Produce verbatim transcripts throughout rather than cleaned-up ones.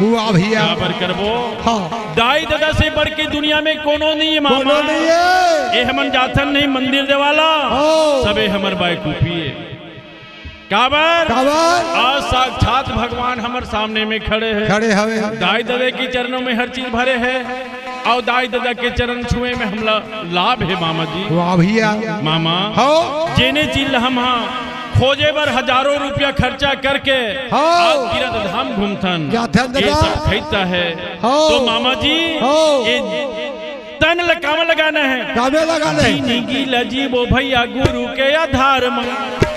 वाह भैया। काबर करबो? हाँ। दाई ददा से बढ़ के दुनिया में कोनो नहीं है मामा। कोनो नहीं है। ए हमन जाथन नहीं मंदिर देवाला। हाँ। सबे हमर बायकूफी है। काबर? काबर? आज साक्षात भगवान हमर सामने में खड़े हैं। खड़े हवे। दाई ददा के चरणों में हर चीज भरे है। अउ दाई ददा के चरण छुए में हमला लाभ है मामा जी। वाह भैया। मामा, हाँ। जेने चीज ला हम हा खोजे बर हजारों रुपया खर्चा करके हाँ। आज तीरथ धाम घूमथन। जाथन ये दादा। सब खैता है। हाँ। तो मामा जी, हाँ। ये तन ला कामा लगाना है? कामे लगाना है? जिनगी ला जीबो भैया गुरु के आधार मा।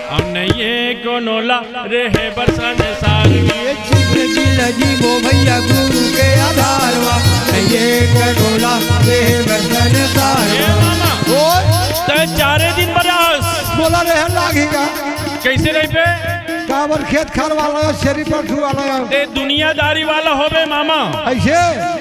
हम नहीं ये कोनो ला रहे बर संसार में। ये जिंदगी ला जीबो भैया गुरु के आधार मा, नहीं ये कोनो ला रहे बर संसार ए मा। मामा, ओए। तै चारे दिन बरस। बोला रहे लागी का? कैसे रहिबे? काबर खेत खार वाला हो, छेरी पठरू वाला हो। ते दुनियादारी वाला होबे मामा। ऐसे?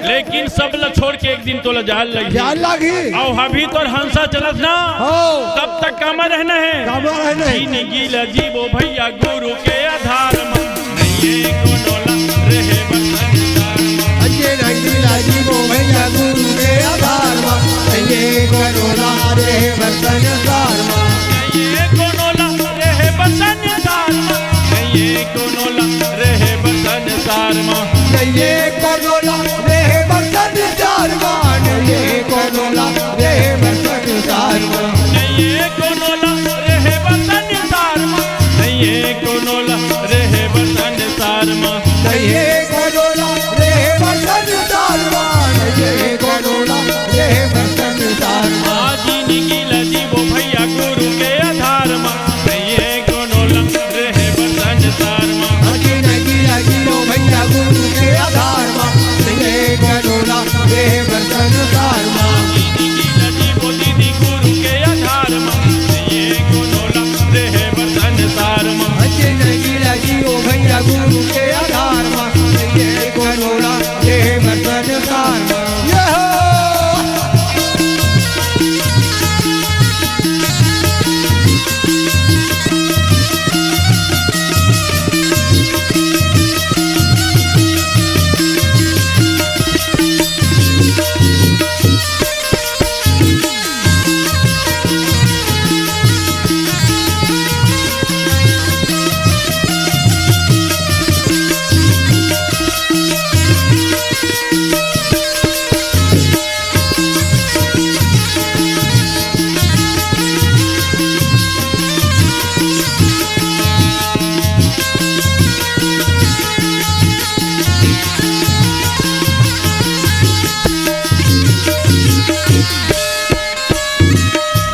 लेकिन सब ला छोड़ के एक दिन तोला जाए लगही। जाए लगही। अउ अभी तोर हंसा चलत ना, हो। तब तक कामा रहना है। कामा रहना है। जिनगी ला जीबो भैया गुरु के आधार मा। नहीं ये कोनो ला रहे बर संसार मा। जिनगी ला जीबो भैया गुरु के आधार मा। नहीं ये कोनो ला रहे बर संसार मा। नहीं ये कोनो ला रहे बर संसार मा। नहीं ये कोनो ला रहे बर संसार मा। नहीं ये कोनो ला रहे बर संसार मा। नहीं ये कोनो ला रहे बर संसार मा। नहीं ये कोनो ला रहे बर संसार मा। नहीं ये कोनो ला रहे बर संसार मा। नहीं ये कोनो ला रहे बर संसार मा। नहीं ये कोनो ला रहे बर संसार मा। जिनगी ला जीबो भैया गुरु के आधार मा। नहीं ये कोनो ला रहे बर संसार मा। जिनगी ला जीबो भैया गुरु के आधार मा। नहीं ये कोनो ला रहे बर संसार मा। जिनगी ला जीबो दीदी गुरु के आधार मा। नहीं ये कोनो ला रहे बर संसार मा। जिनगी ला जीबो भैया गुरु के आधार मा। नहीं ये कोनो ला रहे बर संसार मा। ये हो।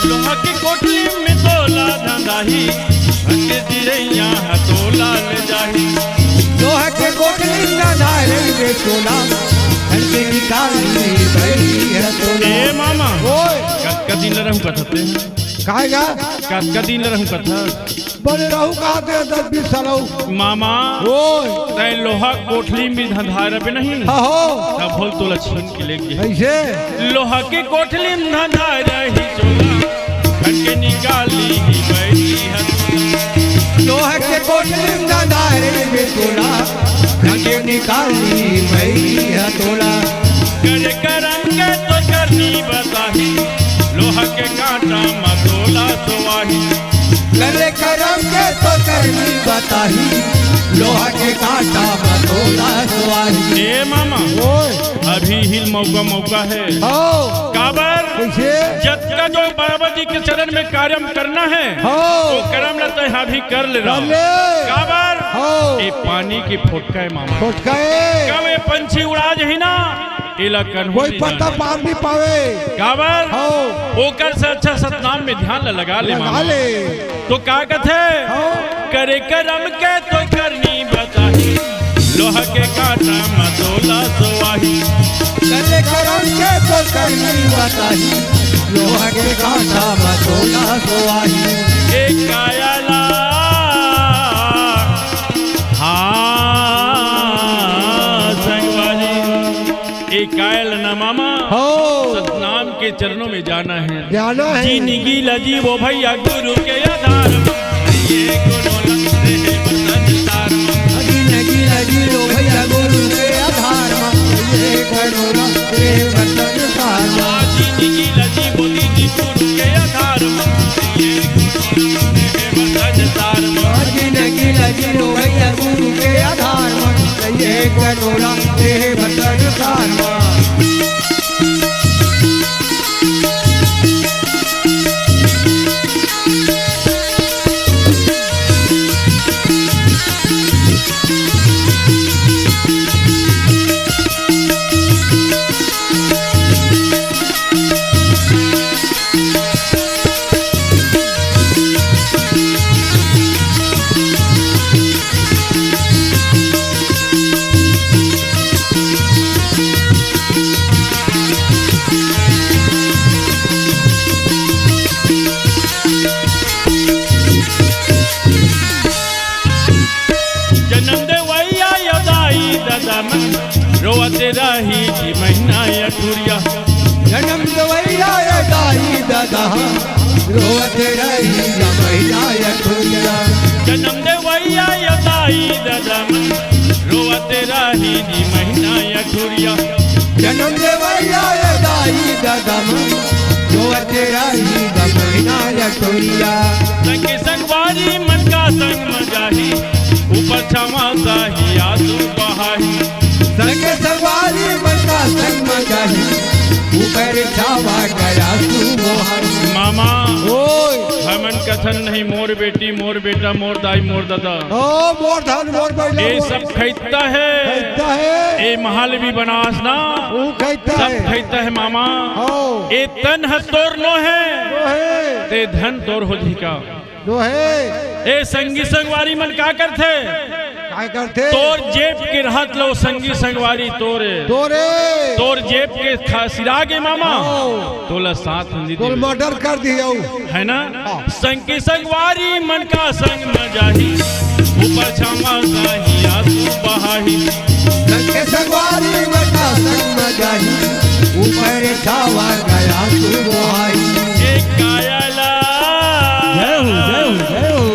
लोहा के कोठली में तोला धंधाही, हट चिरैया ह तोला ले जाही। लोहा के कोठली में धंधाही में तोला, हट के निकाली भई है तोला। ए मामा, ओए। कतका दिन ले रहूं कथत ते? काय गा? कतका दिन ले रहूं कथत? बने रहू का दे दस बीस साल अउ। मामा, ओए। तैं लोहा कोठली में धंधाय रबे नहीं? हाँ हो। तब भल तोला छीन के ले गे। कैसे? लोहा के कोठली में धंधाय रही चोला, खन के निकाली ही बैठी हथोला। लोहा के कोठली में धंधाय रही चोला, खन के निकाली ही बैठी हथोला। करे करम के तो करनी बताही, लोहा के कांटा म तोला सोवाही। करे करम के तो करनी बताही, लोहा के कांटा म तोला सोवाही। ए मामा, ओए। अभी ही मौका, मौका है। हो। काबर? कैसे? जतका जो बाबा जी के चरण में कार्यम करना है, हो। वो करम ला तो यहाँ भी कर ले रहा। कर ले। काबर? हो। ये पानी की फोटका है मामा। फोटका है। कब ये पंछी उड़ा जही ना, एला कन्हू कोई नहीं पत्ता जाने। पार नहीं पावे। काबर? हो। ओकर से अच्छा सतनाम में ध्यान ल लगा ले लगा मामा। ले। तो का कथे? हो। करे करम के तो करनी बताही, लोहा के कांटा म तोला सोवाही। करे करम के तो करनी बताही, लोहा के कांटा म तोला सोवाही। ए काया ला, हाँ, संगवारी। ए काया ल ना मामा, हो। सतनाम के चरणों में जाना है। जाना है। जिनगी ल जीबो भैया गुरु के आधार म। ये कोनो ल रहे बर संसार म। जिनगी ल जीबो भैया गुरु के आधार जनम देवइया ये दाई ददा मन, रोवत राही जी महीना अठुरिया। जनम देवइया ये दाई ददा मन, रोवत राही जी महीना अठुरिया। संगी संगवारी मन का संग म जाही, ऊपर छावा साही आंसू बहाही। संगी संगवारी मन का संग म जाही, ऊपर छावा गया तू मोहन। मामा, ओए। हमन कथन नहीं, मोर बेटी, मोर बेटा, मोर दाई, मोर ददा। ओ, मोर धन, मोर बैला, ये मोर सब खैता है। खैता है। ये महल भी बनास ना, वो खैता सब है। खैता है मामा। हो। ये तन ह तोर नो है, नो है। ते धन तोर हो जी का। नो है। ए संगी संगवारी मन का करथे? काय करथे? तोर जेब के रहत लो संगी संगवारी तोरे। तोरे। तोर जेब के खा सिरा गे मामा। हाँ। तोला साथ नहीं तोर दे। मर्डर कर दियो। है ना? हाँ। संगी संगवारी मन का संग म जाही, ऊपर छावा साही आंसू बहाही। संगी संगवारी मन का संग म जाही, ऊपर छावा गया तू बहाही। एक काया जय हो, जय हो, जय हो।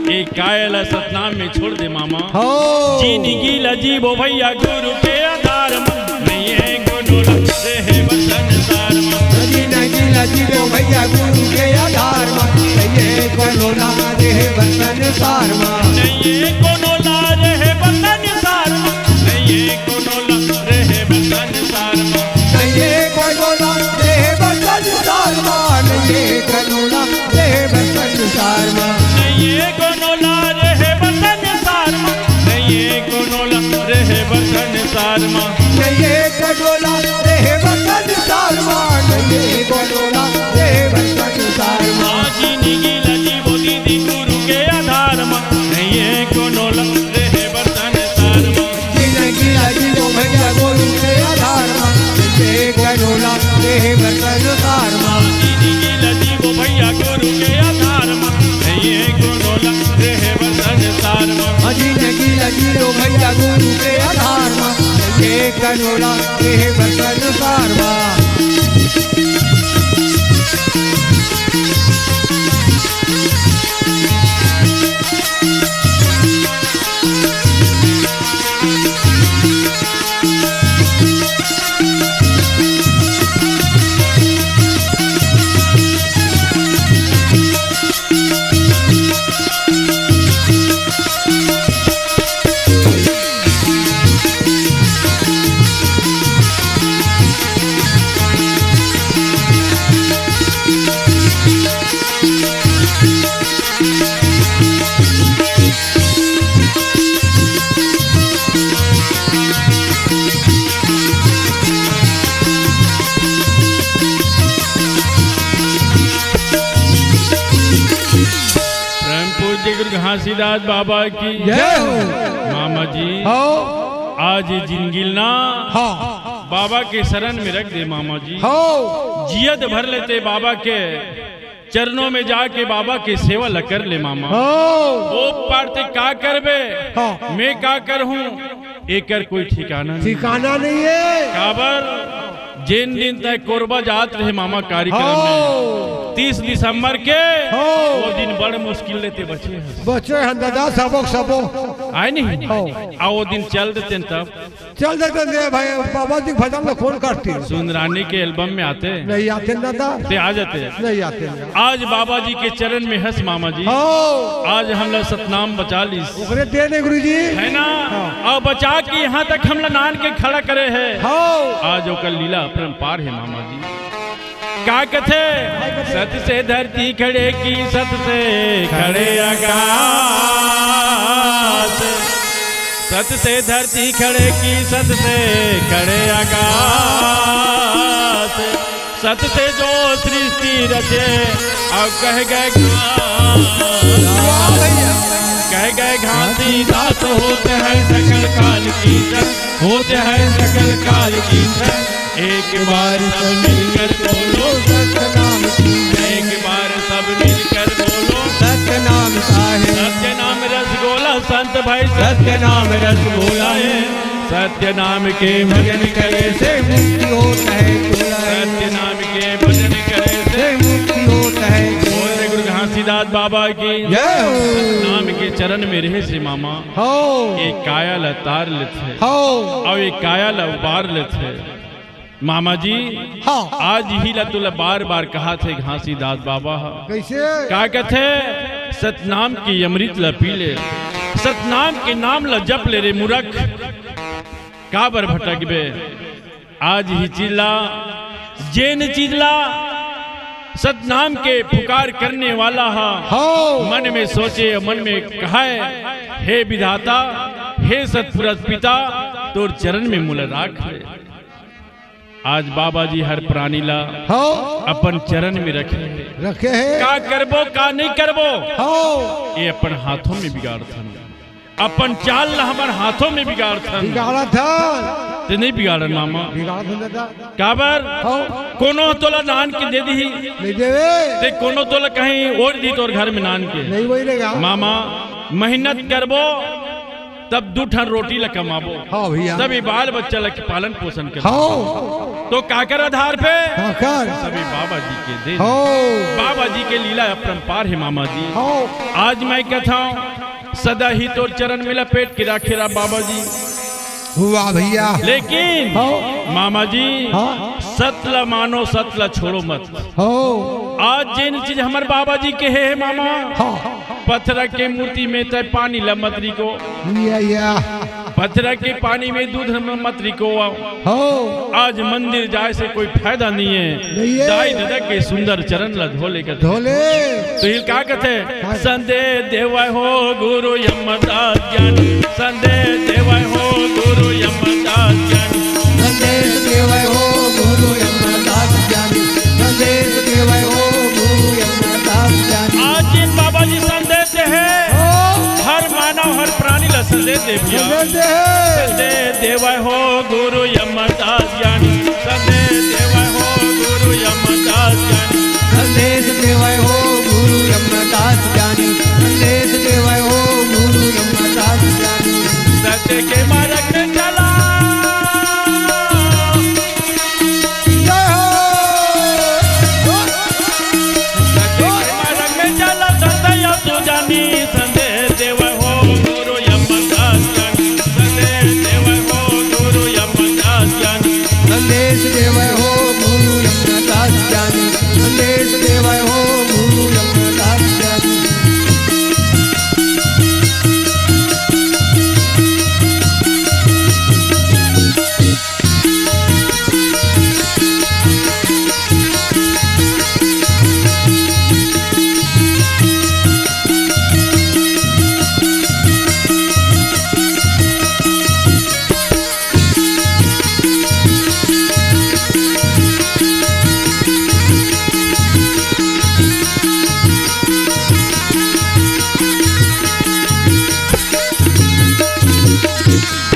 ए काया ला सतनाम में छोड़ दे मामा। हो। जिनगी ला जीबो भैया गुरु के आधार म, नहीं है कोनो ला रहे बर संसार म। जिनगी ला जीबो भैया गुरु के आधार म, नहीं है कोनो ला रहे बर संसार म। नहीं है कोनो ला रहे बर संसार म, नहीं है कोनो ला रहे बर संसार म। नहीं ये कोनो ला रहे बर संसार म, नहीं ये कोनो ला रहे बर संसार म। नहीं ये कोनो ला रहे बर संसार म, नहीं ये कोनो ला रहे बर संसार म। नहीं ये कोनो ला रहे बर संसार म, नहीं ये कोनो ला रहे बर संसार म। आज जिनगी ला जीबो दीदी गुरु के आधार म, नहीं ये कोनो ला रहे बर संसार म। जिनगी ला जीबो भैया गुरु के आधार म, नहीं ये कोनो ला रहे बर संसार म। जिनगी ला जीबो भैया गुरु के आधार म, नहीं ये कोनो ला रहे बर संसार म। जिनगी ला जीबो भैया गुरु के आधार म, नहीं ये कोनो ला रहे बर संसार म। परम पूज्य गुरु घासीदास बाबा की जय हो। मामा जी, हो। आज ये जिनगी ल ना हाँ। बाबा के शरण में रख दे मामा जी। हो। जियत भर ले ते बाबा के चरणों में जाके बाबा के सेवा ल कर ले मामा। हो। ओ पार ते का करबे, हाँ। मैं का करहूँ, एकर कोई ठिकाना नहीं। ठिकाना नहीं है। काबर? जेन दिन तय कोरबा जात रहे मामा कार्यक्रम में, हो। तीस दिसंबर के, हो। वो दिन बड़ मुश्किल ले ते बचे हस। बचे हन दादा, सबो के सबो। आय नहीं? हो। आ वो दिन चल देते न तब। चल देते न रे भाई, बाबा जी के भजन में कौन करती है? सुंदरानी के एल्बम में आते। नहीं आते न दादा। ते आ जाते। नहीं आते न। आज बाबा जी के चरण में हस मामा जी। हो। आज हमला सतनाम बचा लिस। ओकरे दे दे गुरुजी। है ना? हाँ। अउ बचा के यहाँ तक हमला नान के खड़ा करे है। हो। आज ओकर लीला अपरंपार है मामा जी। का कथे? सत से धरती खड़े की, सत से खड़े आकाश। सत से धरती खड़े की, सत से खड़े आकाश। सत से जो सृष्टि रचे, अब कह गए घा-, वाह भैया। कह गए घासीदास होते हैं सकल काल की जड़, होते हैं सकल काल की जड़। एक बार सब मिलकर बोलो सतनाम की जय। एक बार सब मिलकर बोलो सतनाम साहेब। सत्य नाम रसगोला संत भाई सत्य नाम रसगोला है। सत्य नाम के भजन करे से मुक्ति होता है। सत्य नाम के भजन करे से मुक्ति होता है। दास बाबा की जय हो। सतनाम के चरण में रहे से मामा, हो। ये काया ला तार लेथे, हो। अउ ये काया ला उबार लेथे। मामा जी, हाँ। आज इही ला तोला बार-बार कहाथे घासीदास बाबा ह। कइसे? का कथे? सतनाम के अमृत ला पी ले, सतनाम के नाम ला जप ले रे मूरख, काबर भटकबे? आज इही चीज ला, जेन चीज ला सतनाम के पुकार करने वाला ह, हाँ। मन में सोचे, मन में कहे, "हे विधाता, हे सतपुरुष पिता, तोर चरण में मोला राख ले।" आज बाबा जी हर प्राणी ला, हाँ। अपन चरण में रखे हे। रखे हे। का करबो, का नहीं करबो, हाँ। ये अपन हाथों में बिगाड़थन। अपन चाल ला हमर हाथों में बिगाड़थन। बिगाड़थन। ते नहीं बिगाड़न मामा। बिगाड़थन दादा। काबर? हाँ। कोनो तोला दान के दे दिही। नहीं देवे। ते कोनो तोला कहीं ओढ़ दी तोर घर में नान के। नहीं वही रहेगा। मामा, मेहनत करबो, तब दू ठन रोटी ला कमाबो। हाँ भैया। तब ये बाल बच्चा ला पालन पोषण करबो। हाँ। तो काकर आधार पे? काकर। सभी बाबा जी के देन। हाँ। बाबा जी के लीला अपरंपार हे मामा जी। हाँ। आज मैं कथा हूँ, सदा ही तोर चरण में लपेट के राखे रहा बाबा जी। वाह भैया। लेकिन हाँ। मामा जी, हाँ। सत ला मानो, सत ला छोड़ो मत। हो। आज जेन चीज हमर बाबा जी के हे, हे मामा, हाँ। पथरा के मूर्ति में तय पानी ला मत रिको। या, या। पथरा के पानी में दूध म-, मत रिको। हो। आज मंदिर जाए से कोई फायदा नहीं है। नहीं है। दाई ददा के सुंदर चरण ला धो ले कर धो ले। तो ये का कहते हैं? हाँ। संदेश देवै हो गुरु यमदास ज्ञानी, संदेश देवै हो गुरु यमदास ज्ञानी। संदेश देवै हो गुरु यमदास ज्ञानी, संदेश देवै हो गुरु यमदास ज्ञानी। आज जिन बाबा जी संदेश दे हे, हो। हर मानव, हर प्राणी ला संदेश दे भैया। संदेश दे हे। संदेश देवै हो गुरु यमदास ज्ञानी, संदेश देवै हो गुरु यमदास ज्ञानी। संदेश देवै हो गुरु यमदास ज्ञानी, संदेश देवै हो गुरु यमदास ज्ञानी। सत्य के मार्ग में चला। जय हो। सत्य के मार्ग में चला, सत्य तू जानी। संदेश देवै हो गुरु यमदास ज्ञानी, संदेश देवै हो गुरु यमदास ज्ञानी। संदेश देवै हो गुरु यमदास ज्ञानी, संदेश देवै हो गुरु यमदास ज्ञानी।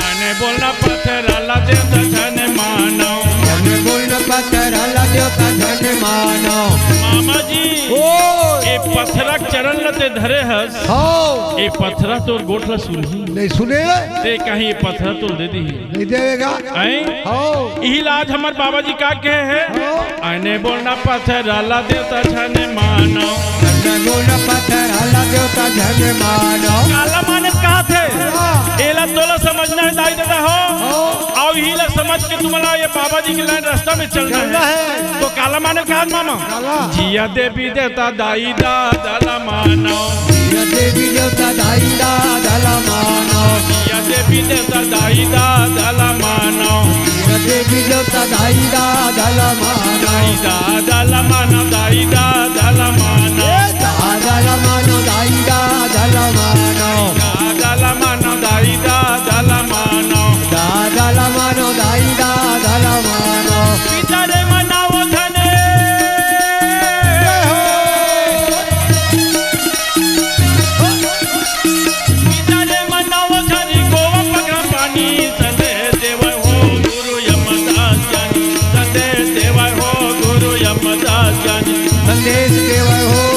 अने बोलना पत्थर ला देवता धन मानो। अने बोलना पत्थर ला देवता धन मानो। मामा जी, ओ। ए पथरा चरण लते धरे हस। हाँ। ए पथरा तोर गोठ ला सुनही। नहीं सुने। ते कहीं ए पथरा तोर दे दी। नहीं देवेगा। हैं? हाँ। इही लाज हमर बाबा जी का कहे हे? हाँ। अने बोलना पत्थर ला देवता धन मानो। अने बोलना पत्थर ला देवता धन मानो। काला मानत कहा थे? हाँ। एला तोला समझना हे दाई ददा हो। हाँ। अउ इही ला समझ के तुमला ये बाबा जी के लाइन रास्ता में चलना चलना हे। हे। तो काला मानत कहा मामा? काला। जिया देवी देवता दाई ददा ला मानो। जिया देवी देवता दाई ददा ला मानो। जिया देवी देवता दाई ददा ला मानो। जिया देवी देवता दाई ददा ला मानो। दाई ददा ला मानो, दाई ददा ला मानो। ए ददा ला मानो, दाई ददा ला मानो। ददा ला मानो, दाई ददा ला मानो। ददा ला मानो, दाई ददा ला मानो। पिता रे मनावो धने। जय हो। पिता रे मनावो धने, गोवा पगरा पानी, संदेश देवै हो गुरु यमदास ज्ञानी, संदेश देवै हो गुरु यमदास ज्ञानी। संदेश देवै हो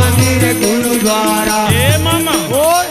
मंदिर गुरुद्वारा। ए मामा, ओए।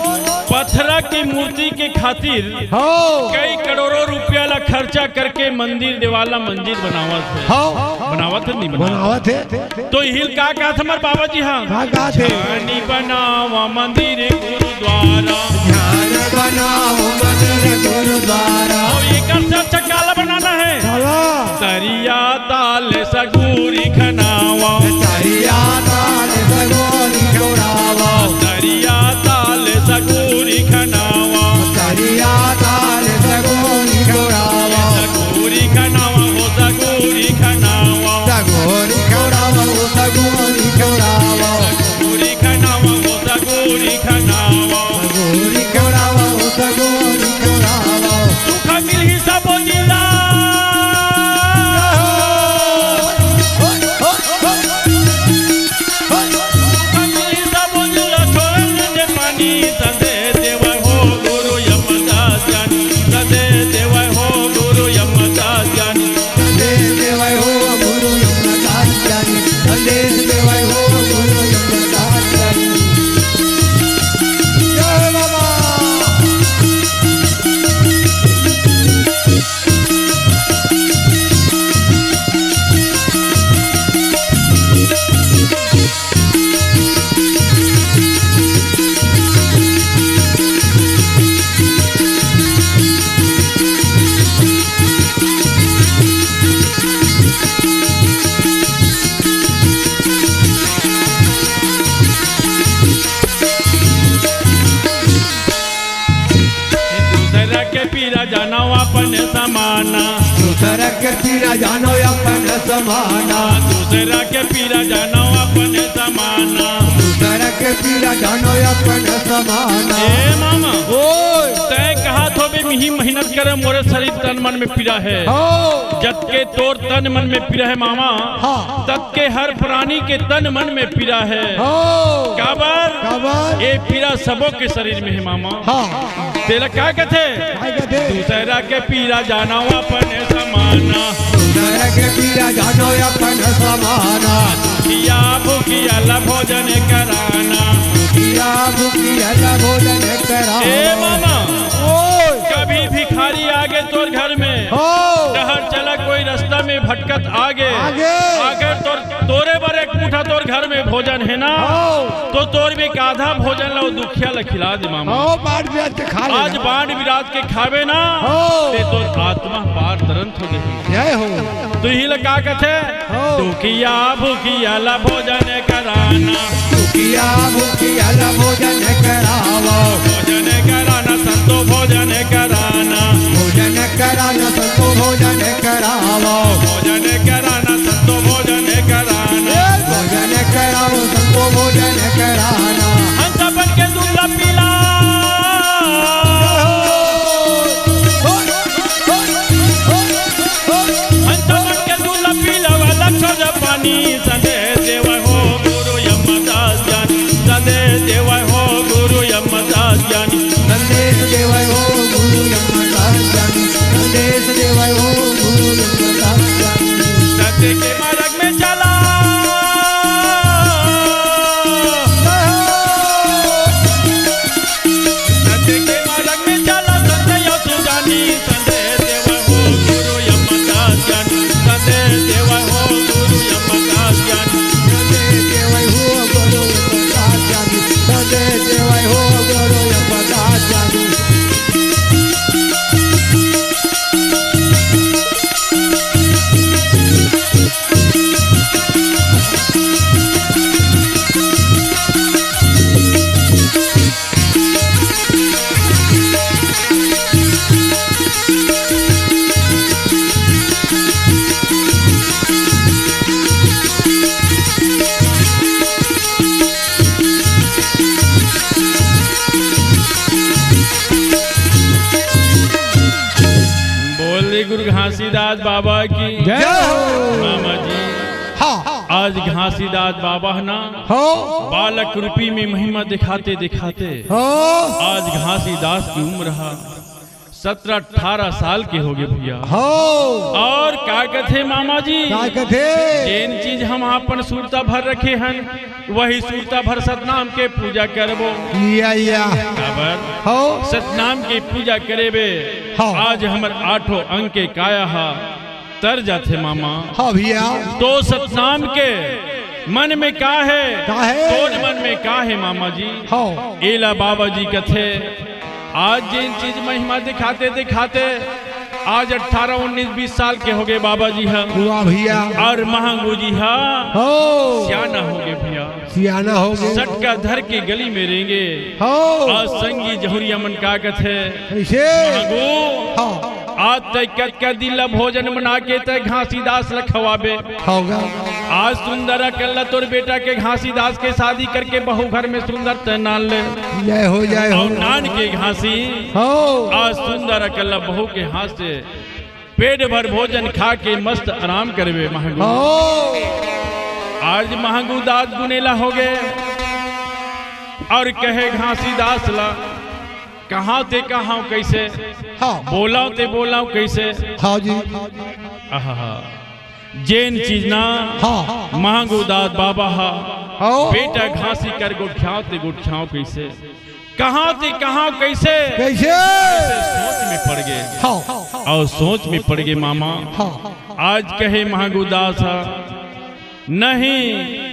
पथरा के मूर्ति के खातिर हो। कई करोड़ों रुपया ला खर्चा करके मंदिर, देवाल ला मंदिर बनावत हे। हो। बनावत हे, नहीं बनावत? बनावत हे। तो इही ल का कहत हमर बाबा जी, हाँ? का कहत हे? ध्यान बनावा मंदिर गुरुद्वारा। ध्यान बनावा मंदिर गुरुद्वारा। अउ एकर से अच्छा काला बनाना हे। काला। तरिया ताल सगुरी खनावा। तरिया ताल सगुरी खनावा। तरिया ताल सगुरी खनावा। तरिया ताल सगुरी खनावा। सगुरी खनावा हो सगुरी खनावा। सगुरी खनावा हो सगुरी खनावा। सगुरी खनावा हो सगुरी खनावा। सगुरी खनावा हो सगुरी खनावा। सुख मिलही सबो जिला। दूसरा के पीरा जानो अपन समाना। दूसरा के पीरा जानो अपन समाना। दूसरा के पीरा जानो अपन समाना। दूसरा के पीरा जानो अपन समाना। ए मामा, ओए। तैं कहत होबे मिही मेहनत करे, मोरे शरीर तन मन में पीरा हे। हो। जतके तोर तन मन में पीरा हे मामा, हाँ। ततके हर प्राणी के तन मन में पीरा हे। हो। काबर? काबर? ए पीरा सबो के शरीर में हे मामा। हाँ। तेला का कथे? का कथे? दूसरा के पीरा जानो अपन समाना। दूसरा के पीरा जानो अपन समाना। भूखिया, भूखिया ला भोजन कराना। भूखिया, भूखिया ला भोजन कराना। ए मामा, ओए। कभी भिखारी आगे तोर घर में, हो। डहर चला कोई रास्ता में भटकत आगे। आगे। अगर तोर, तोरे बर एक मुठा तोर घर में भोजन हे ना, हो। तो तोर भी एक आधा भोजन ला वो दुखिया ला खिला दे मामा। हो, बांट बिराज के खा ले। आज बांट बिराज के खाबे ना, हो। ते तोर आत्मा पार तरंत हो जाही। जय हो। तो इही ला का कथे? हो। दुखिया भूखिया ला भोजन कराना। दुखिया भूखिया ला भोजन करावो। भोजन कराना संतो भोजन कराना। भोजन कराना संतो भोजन करावो। भोजन कराना संतो भोजन कराना। ए, भोजन करावो संतो भोजन कराना। हंस बन के दूध ला पिला। हंस बन के दूध ला पिलावा, लक्षण पानी संदेश देवै हो गुरु यमदास ज्ञानी, संदेश देवै हो गुरु यमदास ज्ञानी। संदेश देवै हो गुरु यमदास ज्ञानी, संदेश देवै हो गुरु यमदास ज्ञानी। सत्य के मार्ग में चला। सत्य के मार्ग में चला, संदेश सुजानी, संदेश देवै हो गुरु यमदास ज्ञानी, संदेश देवै हो गुरु यमदास ज्ञानी, संदेश देवै हो गुरु यमदास ज्ञानी, संदेश देवै हो गुरु यमदास ज्ञानी। बोल रे गुरु घासीदास बाबा की। जय हो। मामा जी, हाँ। आज घासीदास बाबा ह ना, हो। बालक रूपी में महिमा दिखाते दिखाते, हो। आज घासीदास की उम्र हा सत्रह अठारह साल के होगे भैया। हो। और का कथे मामा जी? का कथे? जेन चीज हम अपन सुरता भर रखे हन, वही सुरता भर सतनाम के पूजा करबो। या, या। काबर? हो। सतनाम के पूजा करे बे। हो। आज हमर आठों अंग के काया हा तर जाथे मामा। हाँ भैया। तो सतनाम के मन में का हे? का हे? तोर मन में का हे मामा जी? हाँ। एला बाबा जी कथे, आज जेन चीज महिमा दिखाते दिखाते आज अठारह, उन्नीस, बीस साल के होगे बाबा जी हा। वाह भैया। और महंगू जी हा हो। सियाना होगे भैया। सियाना होगे। सटका धर के गली में रेंगे। हो। और संगी जहुरिया मन का कथे? कैसे? महंगू। हाँ। आज तय कतका दिन ला भोजन बना के तय घासीदास ला खवाबे। होगा। आज सुंदर अकल्ला तोर बेटा के घासीदास के शादी करके बहू घर में सुंदर तय नान ले। जय हो, जय हो। और नान के घासी। हो। आज सुंदर अकल्ला बहू के हाथ से पेट भर भोजन खा के मस्त आराम करबे महंगू। हो। आज महंगू दास गुनेला होगे और कहे घासीदास ला, कहाँ ते कहाँ कैसे? हाँ। बोलाओ ते बोलाओ कैसे? हाँ जी। आहा। जेन चीज ना हाँ। महंगू दास बाबा हा। हाँ। बेटा घासी कर गोठियाओ ते गोठियाओ कैसे? कहाँ ते कहाँ कैसे? कैसे? सोच में पड़ गए। हाँ। और सोच में पड़ गए मामा। हाँ। आज कहे महंगू दास हा, नहीं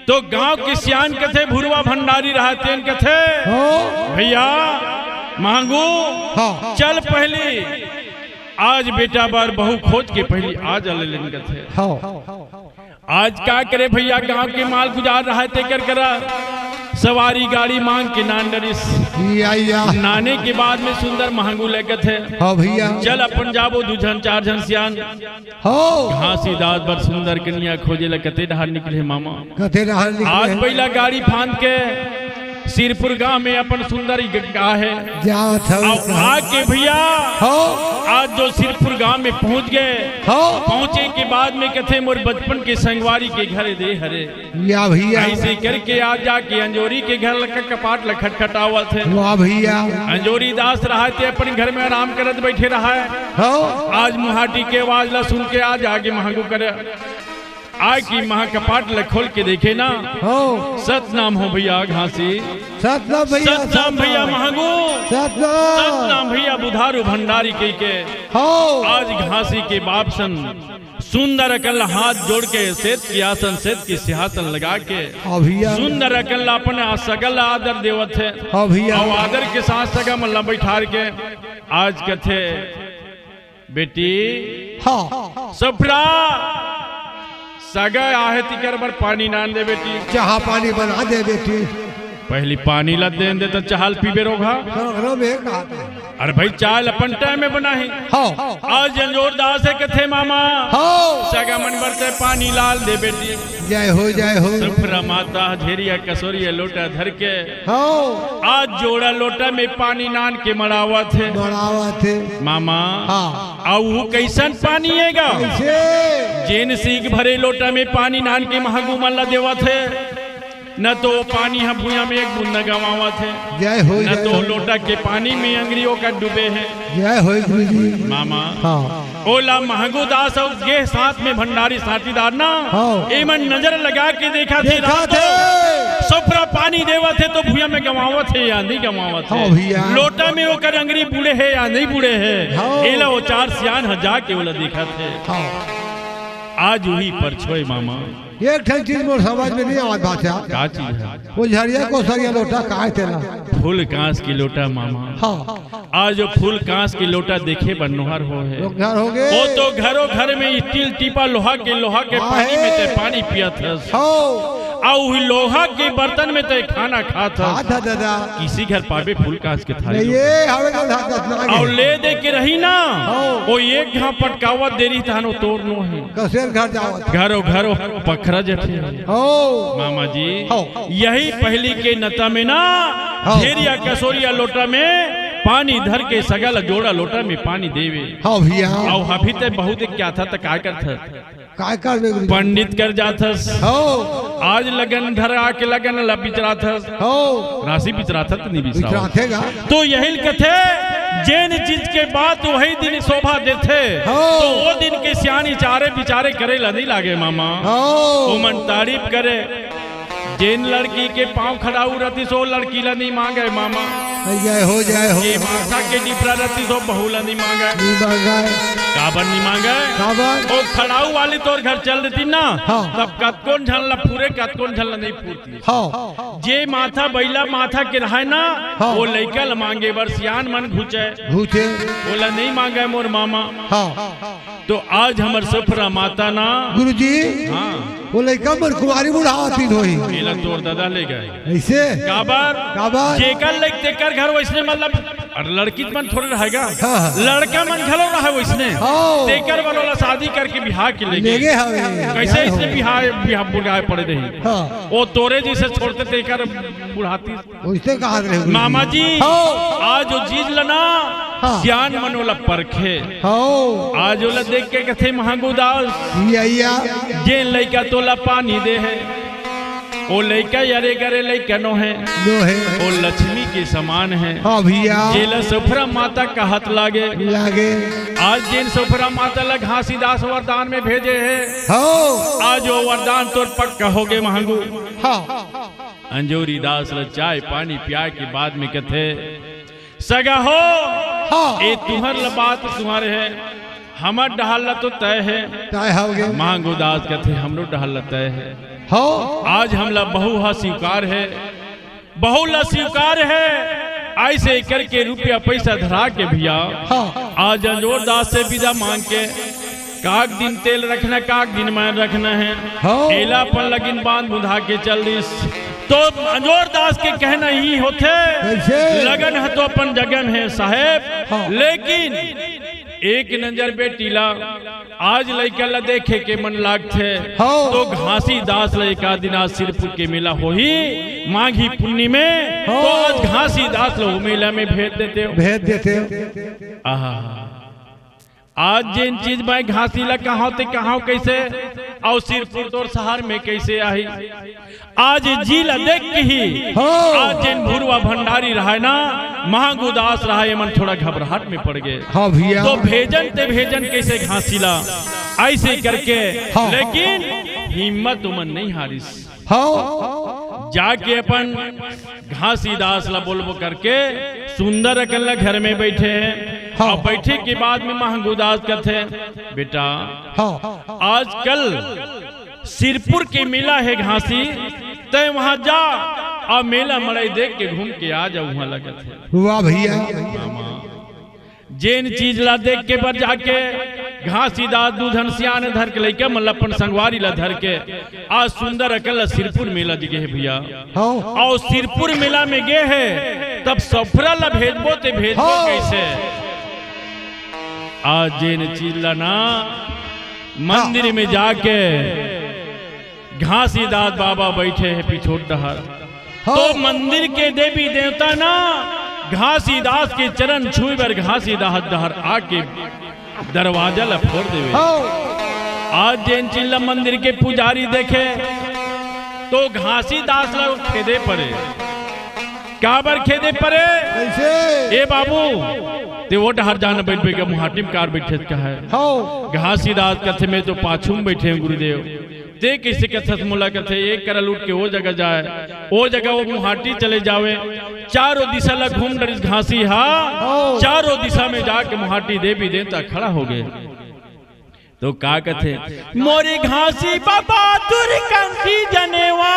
तो गांव के सियान कथे, भुरवा भंडारी रहा तेन कथे, हो। भैया महंगू, हाँ। चल पहली आज बेटा बर बहू खोज के पहली आ जा ले लेन कथे। हाँ। आज का करे भैया, गांव के माल गुजार रहा है तेकर करा सवारी गाड़ी मांग के नान डरिस। या, या। नाने के बाद में सुंदर महंगू ले कथे। हाँ भैया। चल अपन जाबो दू झन चार झन सियान। हो। घासीदास बर सुंदर कनिया खोजे ला कते डहार निकले मामा। कते डहार निकले। आज बइला गाड़ी फांद के सिरपुर गांव में अपन सुंदर ही ग-, गा है। जात हवे अब कहाँ? आके भैया, हो। आज जो सिरपुर गांव में पहुंच गए, हो। पहुंचे के बाद में कथे, मोर बचपन के संगवारी के घर दे हरे। या भैया। ऐसे करके आज जाके अंजोरी के घर लग कपाट ल खटखटावत है। वाह भैया। अंजोरी दास रहा थे अपन घर में आराम करत बैठे रहा है। हो। आज मुहाटी के आवाज ला सुन के आज आगे महंगू करे। आय की महा कपाट ल खोल के देखे ना। हो। सतनाम हो भैया घासी। सतनाम भैया, सतनाम भैया सतनाम। महंगू। सतनाम। सतनाम भैया बुधारू भंडारी कही के। हो। आज घासी के बाप सन सुंदर अकल हाथ जोड़ के सेत के आसन, सेत के सिंहासन लगा के हाँ भैया। सुंदर अकल अपन सगल आदर देवत है। हाँ भैया। और आदर के साथ सगा मन ला बैठार के आज कथे, बेटी हाँ। सफरा सगा आहे तिकर बर पानी नान दे बेटी। चाहा पानी बना दे बेटी। पहली पानी ला देन दे त चाहा ल पीबे रोगहा। हाँ, हाँ, मैं कहा था। अरे भाई, चाय ल अपन टाइम में बनाही। हाँ। आज अंजोर दास हे कथे मामा। हाँ। सगा मन बर ते पानी लान दे बेटी। जय हो, जय हो। सफरा माता झेरिया कसोरिया लोटा धर के हाँ। आज जोड़ा लोटा में पानी नान के मड़ावत हे। मड़ावत हे। मामा। हाँ। अउ वो कैसन पानी हे गा? कैसे? जेन सीख भरे लोटा में पानी नान के महंगू मन ला देवत हे। न तो वो पानी ह भुइयां में एक बूंद न गंवावत हे। जय हो, न जय तो हो। लोटा के पानी में अंगरी ओकर डूबे हे। जय हो गुरु जी। मामा। हाँ। ओला महंगू दास अउ गे साथ में भंडारी साथीदार ना। हाँ। एमन नजर लगा के देखा थे देखा रात थे। को। सफरा पानी देवत हे तो भुइयां में गंवावत हे या नहीं गंवावत हे? हाँ भैया। लोटा में ओकर अंगरी बूड़े हे या नहीं बूड़े हे? हाँ। एला वो चार सियान ह जाके ओला देखा थे। हाँ। आज वही परछोय मामा। एक ठन चीज मोर समझ में नहीं आवत बादशाह। का चीज हे? वो झरिया कोसरिया लोटा काय तेला? फूल कांस की लोटा मामा। हाँ। आज वो फूल कांस की लोटा देखे बर नोहर हो हे। लोग घर हो गए। वो तो घरों घर में स्टील टीपा लोहा के, लोहा के हाँ पानी में हे। ते पानी पियत हस। हाँ। अउ वही लोहा के बर्तन में ते खाना खात हस। खात हस दादा। किसी घर पाबे फूल कांस के थारी नहीं, लोटा? ये हवे का हाथ ना आगे। अउ ले दे के रही ना, हाँ। वो एक घाव पटकावत देरी तहान वो तोर नो हे। कसेर घर जावत। घरो घरो पखरा जठे। हो। मामा जी, हो। यही पहली के नता में ना, हो। झेरिया कसोरिया लोटा में पानी धर के सगल जोड़ा लोटा में पानी देवे। हाँ भैया। अउ अभी ते बहुत क्या था त काय करत? काय करबे गुरु जी? पंडित कर जाथस। हो। आज लगन धर आके लगन ला बिचराथस। हो। राशि बिचराथस त नहीं बिचरावत। बिचराथे गा। तो यही कथे जेन चीज के बात वही दिन शोभा देथे, हाँ। तो वो दिन के सियानी चारे बिचारे करे ला नहीं लागे मामा। हाँ। ओमन तारीफ करे। जेन लड़की के पाँव खड़ाऊ रहतिस, वो लड़की ला नहीं मांगे मामा। हो जाए, हो जाए, हो। जे माथा के डिफरा रहतिस, वो बहू ला नहीं मांगे। नहीं मांगे। काबर नहीं मांगे? काबर? वो खड़ाऊ वाली तोर घर चल देतिस ना, हाँ। तब कतकोन झन ला पूरे, कतकोन झन ला नहीं पूरतिस। हाँ। जे माथा बइला माथा के रहय ना, हाँ। वो लइका ल मांगे बर सियान मन घुचे। घुचे। ओला नहीं मांगे मोर मामा। हाँ। तो आज हमर सफरा माता ना। गुरुजी, हाँ। वो लइका मन कुंवारी बुढ़ावत दिन होही। एला तोर दादा ले गए। ऐसे? काबर? काबर? जेकर लइक तेकर घर वैसने, मतलब, अउ लड़की मन थोड़े रहेगा। हाँ, हाँ। लड़का मन घलो रहे वैसने। हाँ। तेकर बर ओला शादी करके बिहाव के ले ले गे। गे हवे। कैसे जान इसने हो। बिहाव, बिहाव बुढ़ाए पड़े रही? हाँ। वो तोरे जैसे छोड़ते तेकर बुढ़ाती। वैसे कहा रहे गुरुजी। मामा जी, हाँ। आज वो चीज लना, हाँ। सियान मन ओला परखे। हाँ। आज ओला देख के कथे महंगू दास, या, या। जे लइका तोला पानी दे हे, ओ लइका अरे गरे लइका नो हे। नो हे। ओ लक्ष्मी के समान हे। हाँ भैया। जेला सफरा माता कहत लागे। लागे। आज जेन सफरा माता ला घासीदास वरदान में भेजे हे। हाँ। आज वो वरदान तोर पक्का होगे महंगू। हाँ। अंजोरी दास ला चाय पानी पिया के बाद में कथे, सगा हो, हाँ। ए तुहर ला बात तुहर हे, हमर डहर ला तो तय हे। तय होगे। महंगू दास कथे, हमरो डहर ला तय हे। हो। आज हमला बहू हा स्वीकार हे, बहू ला स्वीकार हे। ऐसे करके रुपया पैसा धरा के भैया, हाँ। आज अंजोर दास से विदा मांग के काक दिन तेल रखना, काक दिन मैन रखना हे। हाँ। एला अपन लगिन बांध बुंधा के चल दिस। तो अंजोर दास के कहना ही होथे, कैसे? लगन हे तो अपन जगन हे साहेब। हाँ। लेकिन एक नजर बेटी ला, आज लइका ला देखे के मन लागथे, हाँ। तो घासीदास ला एक आध दिन आज सिरपुर के मेला होही, माघी पुन्नी में, हाँ। तो आज घासीदास ला वो मेला में भेज देते हो। भेज देते हो। आहा। आज जेन चीज मैं घासी ला कहाव ते कहाव कैसे, अउ सिरपुर तोर शहर में कैसे आही? आज जी ला देख के ही, हाँ। आज जेन भुरवा भंडारी रहय ना, महंगू दास रहय, एमन थोड़ा घबराहट में पड़ गे। हाँ भैया। तो भेजन ते भेजन कैसे घासी ला, ऐसे करके, हाँ। लेकिन हिम्मत ओमन नहीं हारिस। हाँ। जाके अपन घासीदास ला बोलबो करके सुंदर अकन ला घर में बैठे हे। हाँ। अउ बैठे के बाद में महंगू दास कथे, बेटा, हाँ। आजकल सिरपुर के मेला हे घासी, तैं वहां जा अउ मेला मड़ई देख के घूम के आ जा, उहां ला कथे। वाह भैया। जेन चीज ला देख के बर जाके घासीदास दू झन सियान धर के लइका मन ला अपन संगवारी ला धर के आज सुंदर अकन ला सिरपुर मेला जगे हे भैया। हाँ। अउ सिरपुर मेला में गे हे, तब सफरा ला भेजबो ते भेजबो हाँ। कैसे? आज जेन चीज ला ना मंदिर में जाके घासीदास बाबा बैठे हे पिछोट डहर। हाँ। तो मंदिर के देवी देवता ना घासीदास के चरण छुए बर घासीदास डहर आके दरवाजा ला फोड़ देवे। हाँ। आज जेन चीज ला मंदिर के पुजारी देखे तो घासीदास ला खेदे परे। काबर खेदे परे? कैसे? ए बाबू, ते वो डहर जाना बैठ बैठ के मुहाटी में कार बैठे कहे। हाँ। घासीदास कथे में तो पाछू में बैठे हैं गुरुदेव। ते कैसे कथस मोला? कथे एक करा लूट के वो जगह जाए, वो जगह वो मुहाटी चले जावे, चारों दिशा ला घूम डरिस घासी हा, हाँ। चारों दिशा में जाके मुहाटी देवी देवता खड़ा हो गए। तो का कथे, मोरे घासी बाबा दुर्गंधी जनेवा,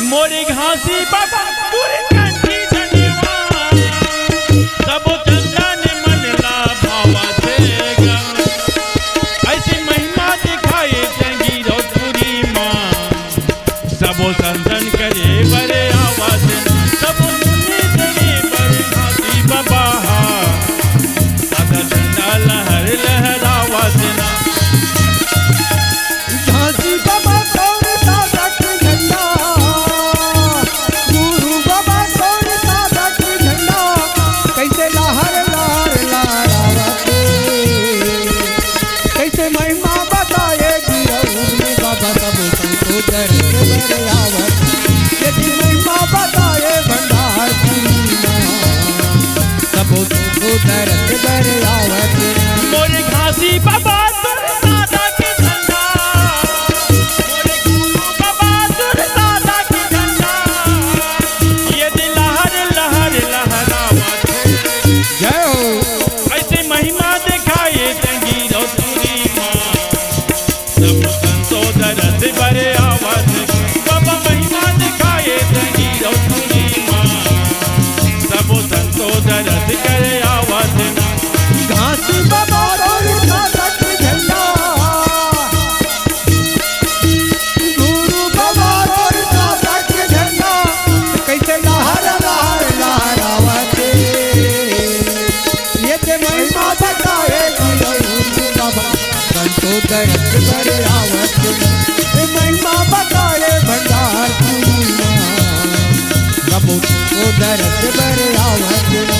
मोरे घासी बाबा दुर्गंधी जनेवा, सबो चंदन मन ला भावा से गा। ऐसी महिमा दिखाए जंगी रौतपुरी माँ, सबो संतन करे बरे आवाज, सबो मुनि करे बरे घासी बाबा हा। सादा झंडा लहर लहरावा सेना। घासी बाबा तोर सादा झंडा, गुरु बाबा तोर सादा झंडा, कैसे लहर लहर लहरावा से, कैसे महिमा बताए गुरु बाबा सब संतो जय के बरे आवत, यदि महिमा बताए भंडार पूरी माँ। तो दरस बर आवत ना। मोरे घासी बाबा तोर सादा के झंडा, मोरे गुरु बाबा तोर सादा के झंडा, ये दे लहर लहर लहरावत हे। जय हो। ऐसे महिमा देखाए तंगी रौतुरी माँ। सबो संतो दरस बर आवत, बाबा महिमा देखाए तंगी रौतुरी माँ। सबो संतो दरस बर आवत ना। घासी बाबा तोर सादा के झंडा, गुरु बाबा तोर सादा के झंडा, कैसे लहर लहर लहरावत हे। ये ते महिमा बताए गुरु बाबा, संतो दरस बर आवत ना। ये महिमा बताए भंडार पूरी माँ, सबो संतो दरस बर आवत ना।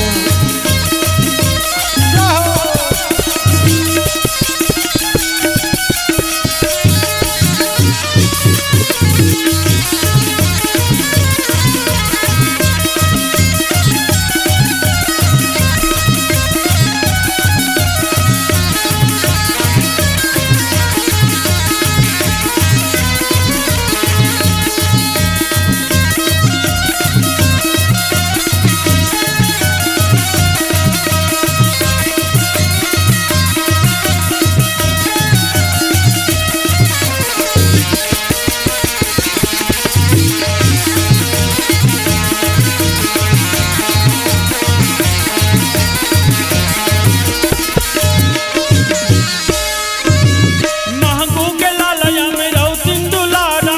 महकू के लाल अमरौतिन दुलारा,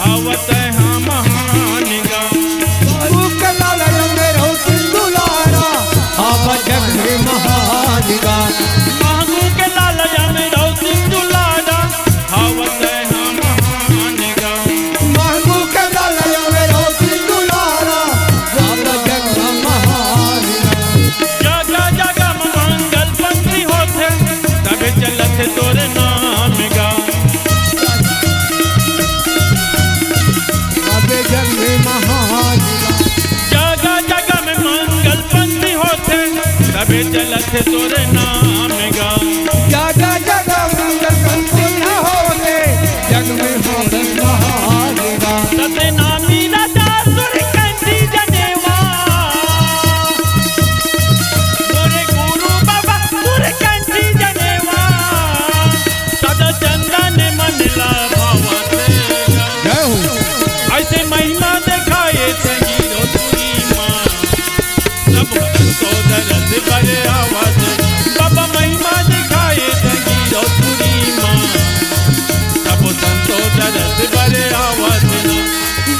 आवत हे महान गा। महकू के लाल अमरौतिन दुलारा, आवत हे महान गा। महकू के लाल अमरौतिन दुलारा, आवत हे महान गा। महकू के लाल अमरौतिन दुलारा, आवत हे महान गा। जगह जगह में मंगल पंथी होथे, तबे चलत हे तोरे नाम गा। अबे जग में महान। जगह जगह में मंगल पंथी होथे, तबे चलत हे तोरे नाम गा। जगह जगह मंगल पंथी होथे, जग में होथे महान गा। सतनामी राजा सुरकंठी जनेवा, मोरे गुरु बाबा सुरकंठी जनेवा, सदा चंदन मन ला भावत। जय हो। ऐसे महिमा देखाए तंगी रौतुरी माँ, सब संतो दरस बर आवत। बाबा महिमा देखाए तंगी रौतुरी माँ, सब संतो दरस बर आवत ना।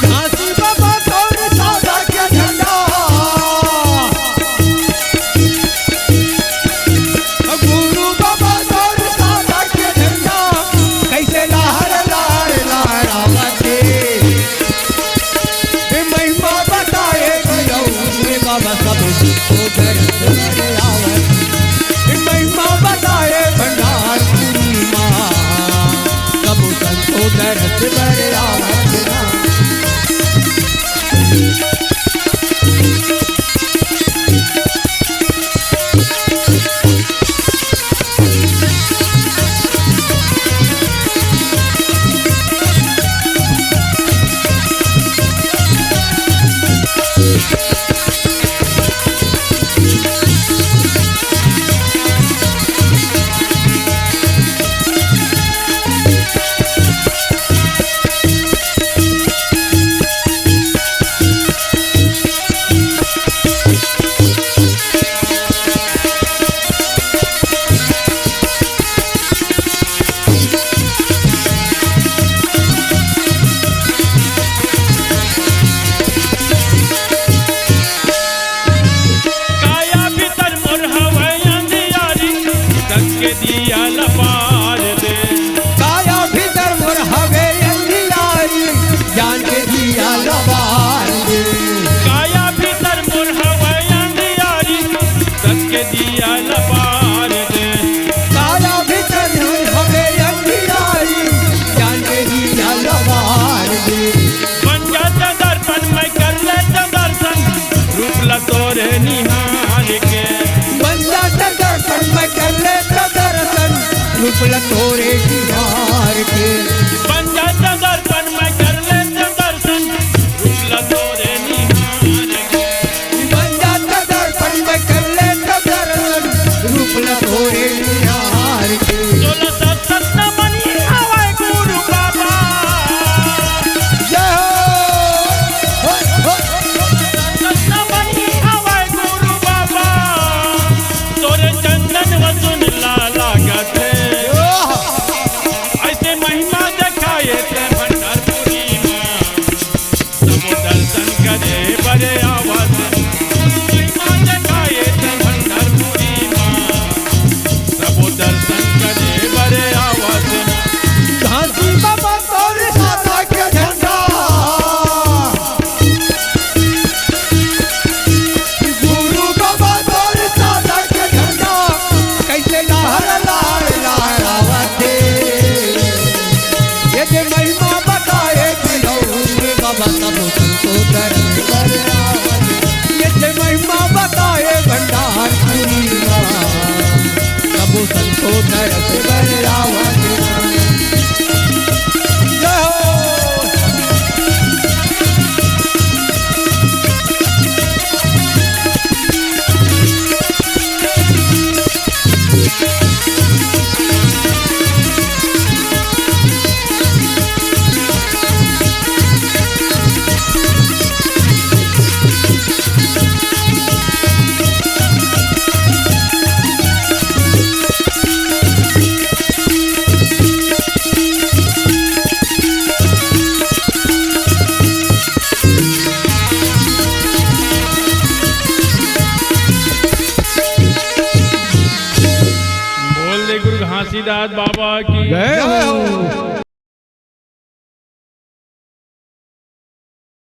घासी बाबा तोर सादा के झंडा, गुरु बाबा तोर सादा के झंडा, कैसे लहर लहर लहरावत हे। ए महिमा बताए गुरु, ए बाबा सब तो दरस बर आवत। ए महिमा बताए भंडार पूरी माँ, सब संतो दरस बर आवत ना। दास बाबा की जय हो।